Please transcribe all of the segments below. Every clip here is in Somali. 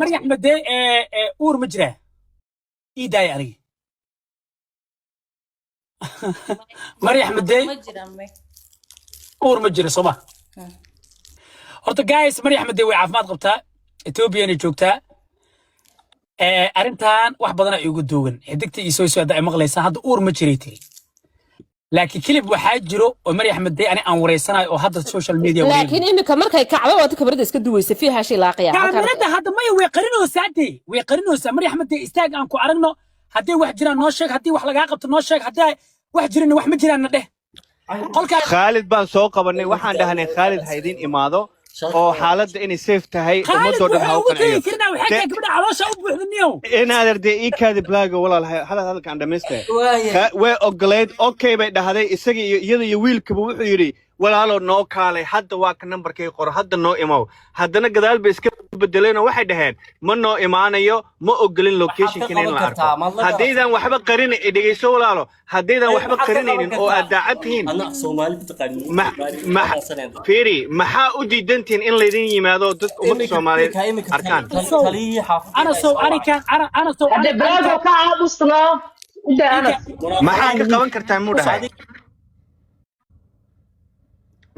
Marya Axmedee, uur ma jiraa? Ii daaya aniga. Marya Axmedee. Ma jiraan may. Uur ma jira, sooma? Horta guys, Marya Axmedee way caafimaad qabtaa, Ethoobiana joogtaa. Arrintan wax badana iigu duugan. Xidigta iyo soo hadda ay maqlaysaan, hadda uur ma jiray tiri, laakiin clip waxaa jiro oo Marya Axmedee ani aan wareysanayo oo hadda social media wareegaya. Laakiin imika markay kacdo, waad kamarada iska duwaysa, fiiha shay laaqiya. Kaamirada hadda maya, way qarinaysaa dee, way qarinaysaa. Marya Axmedee, istaag, aan ku aragno. Haddii wax jiraan noo sheeg, haddii wax lagaa qabto noo sheeg, haddii wax jirin wax ma jiraan na dheh. Qolkaa Khaalid baan soo qabanay. Waxaan dhahnay Khaalid ha idin imaado oo xaaladda inay safe tahay Khaalid ummadoo dhan ha wuxuu u ugu tegi qanciyo. karnaa waxay tahay gabadha caloosha u buuxda niyow. Inaader dee ii kaadi blaaga walaal, hadal hadalkaan dhamaystay. Way ogoleyd, okay bay dhahday. Isaga iyo iyada iyo wiilkaba wuxuu yidhi, "Walaalow, noo kaalay hadda, waa ka nambarkay qoro, hadda noo imow." Haddana gadaal bay iska bedeleen oo waxay dhaheen ma noo imaanayo, ma ogolin locationkan in la arko. Haddaydan waxba qarin, dhegeyso walaalo, haddaydan waxba qarinaynin oo aad daacad tihiin, fiiri, maxaa u diidantihiin in laydin yimaado, dadka ummadda Soomaaliyeed arkaan? Ana sow anikan ana sow. Hadde bravo, ka aamusno uda, Anas. Maxaa ka qaban kartaa muu dhahay?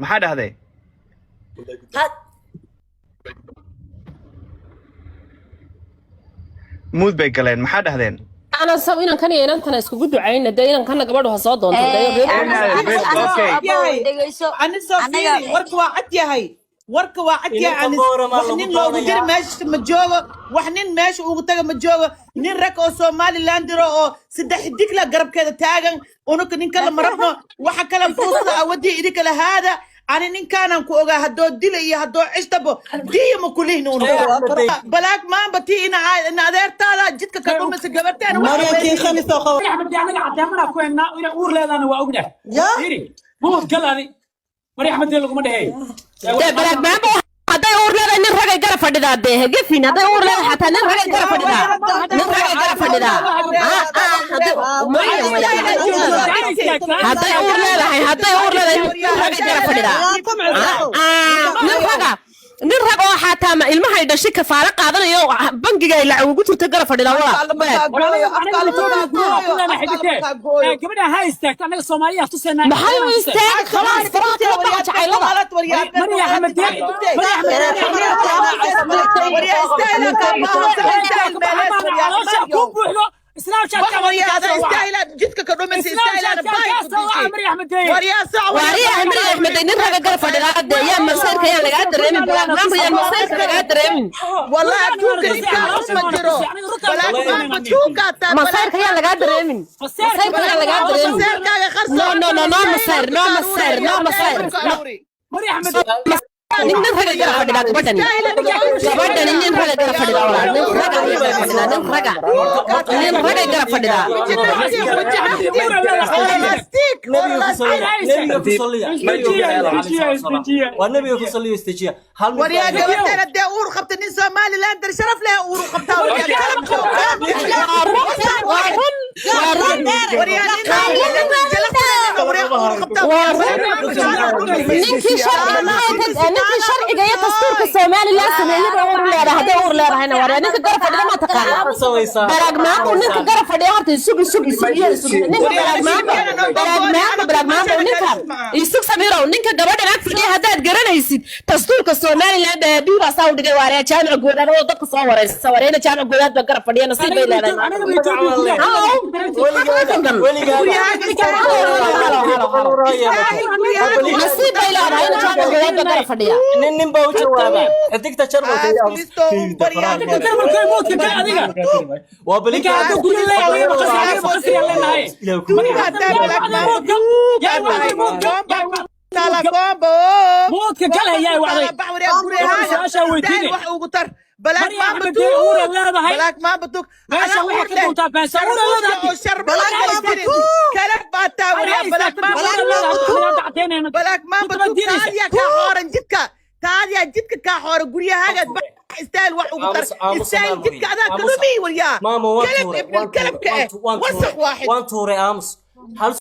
Maxaa dhahday? Muud bay galeen. Maxaa dhahdeen? Anasow, inankan iyo inantana iskugu ducayna dee, inankana gabadhu ha soo doonto dee. Bes, okay. Dhegeyso. Anisoo. Anaga- Fiiri, warka waa cad yahay, warka waa cad yahay. Inanka Anis Boorama wax lagu nin loogu diri doonayaa. Meesha ma joogo, wax nin meesha ugu taga ma joogo. Nin rag oo Somaliland diro oo saddex xidig la garabkeeda taagan, unuka nin kale ma rabno. Waxa kale fuusada awadii idinkala haada. Ani ninkaanan ku ogaa, haddoo dila iyo haddoo cishtabo diya ma kulihni. Unuka balaag maamba tii ina adeertaada jidka ka dhumaysa gabarteena wax Maryankii khamiis oo qaba. Marya Axmedee, anaga caddeemanaa ku haynaa inay uur leedahana, waa ognahay. Fiiri, muud gal adi. Marya Axmedee laguma dheheeyo. Dee balaag maamba hadday uur leedahay, nin ragay gara fadhidaa dee, hegefin. Hadday uur leedahay xataa, nin ragay gara fadhidaa, nin ragay gara fadhidaa. Maya, maya, hadday uur leedahay, hadday uur leedahay, nin ragay gara fadhidaa. Nin raga, nin rag oo xataa ma ilmahay dhashay kafaalo qaadanayo, bangiga ay lacag ugu jirto gara fadhidaa walaal. Gabadha ha istaagto, annaga Soomaaliya tuseynaa. Maxay u istaagi? Khalaas, faraha kala baxa jacaylada. Marya Axmedee, Marya Axmedee, caloosha ku buuxdo Snapchat. Waariya, Marya Axmed nin raga gara fadhidaa dee. Yaa masayrka yaa lagaa dareemin, balaag maanta yaa masayrka lagaa dareemin. Masayrka yaa lagaa dareemin, masayrka yaa lagaa dareemin. No, no, no, no masayr, no masayr, no masayr. Marya Axmed. Nin raga gara fadhidaa gabadhani, gabadhani nin raga gara fadhidaa walaal, nin raga ayay gara fadhidaa, nin raga, nin ragay gara fadhidaa. Nebiga ku salliya, waa nebiga ku salliya, istajiya hal mid. Waryaa, gabadheena dee uur qabta, nin Somaliland dar sharaf leh uur qabtaa. Waryaa, Waa run, waa run, waa run. Waryaa, nin uur qabtaa. Waa run. Ninkii sharciga maxay, ninkii sharciga iyo dastuurka Somaliland sameeyey baa uur leedahay. Hadday uur leedahayna, waa ninka garab fadhida, ma taqaana? Baraag maambu, ninka garab fadhiya horta isug, isug, isug iyo isug. Ninka baraag maambu, baraag maambu, baraag maambu, ninka isug samirow, ninka gabadhan ag fadhiya haddaad garanaysid, dastuurka Somaliland aabii baa saa u dhigay. Waaree Jaamac Goodaad oo dadka soo wareysa, wareena Jaamac Goodaad baa garab fadhiya, nasiib bay leedahay. Halo, nasiib bay leedahay ina Jaamac Goodaad baa garab fadhiya. Nin baa u jawaaba xidigta Jarmalka. Waa Ninka hadduu guri leeyahay, maqasri, maqasri aan leenahay. Muudka gal hayaa wacday. Su-aashaa weydiine. Wax ugu tar balaag. Marya Axmed uura leedahay. Balaag maamba tug. Meesha waxay ka doontaa beesa uura leedahay. Kala baataa waryaa, balaag maamba, balaag maamba tug. Taadiyaa kaa xooran jidka, taadiyaa jidka kaa xooran guryahaaga. Istaahil wax ugu tar, istaahil jidka adaa ka lumi waryaa. Maama, waan kalab tuuray. Ibn kalabka eh, wasakh waaxid. Waan tuuray, aamus hal.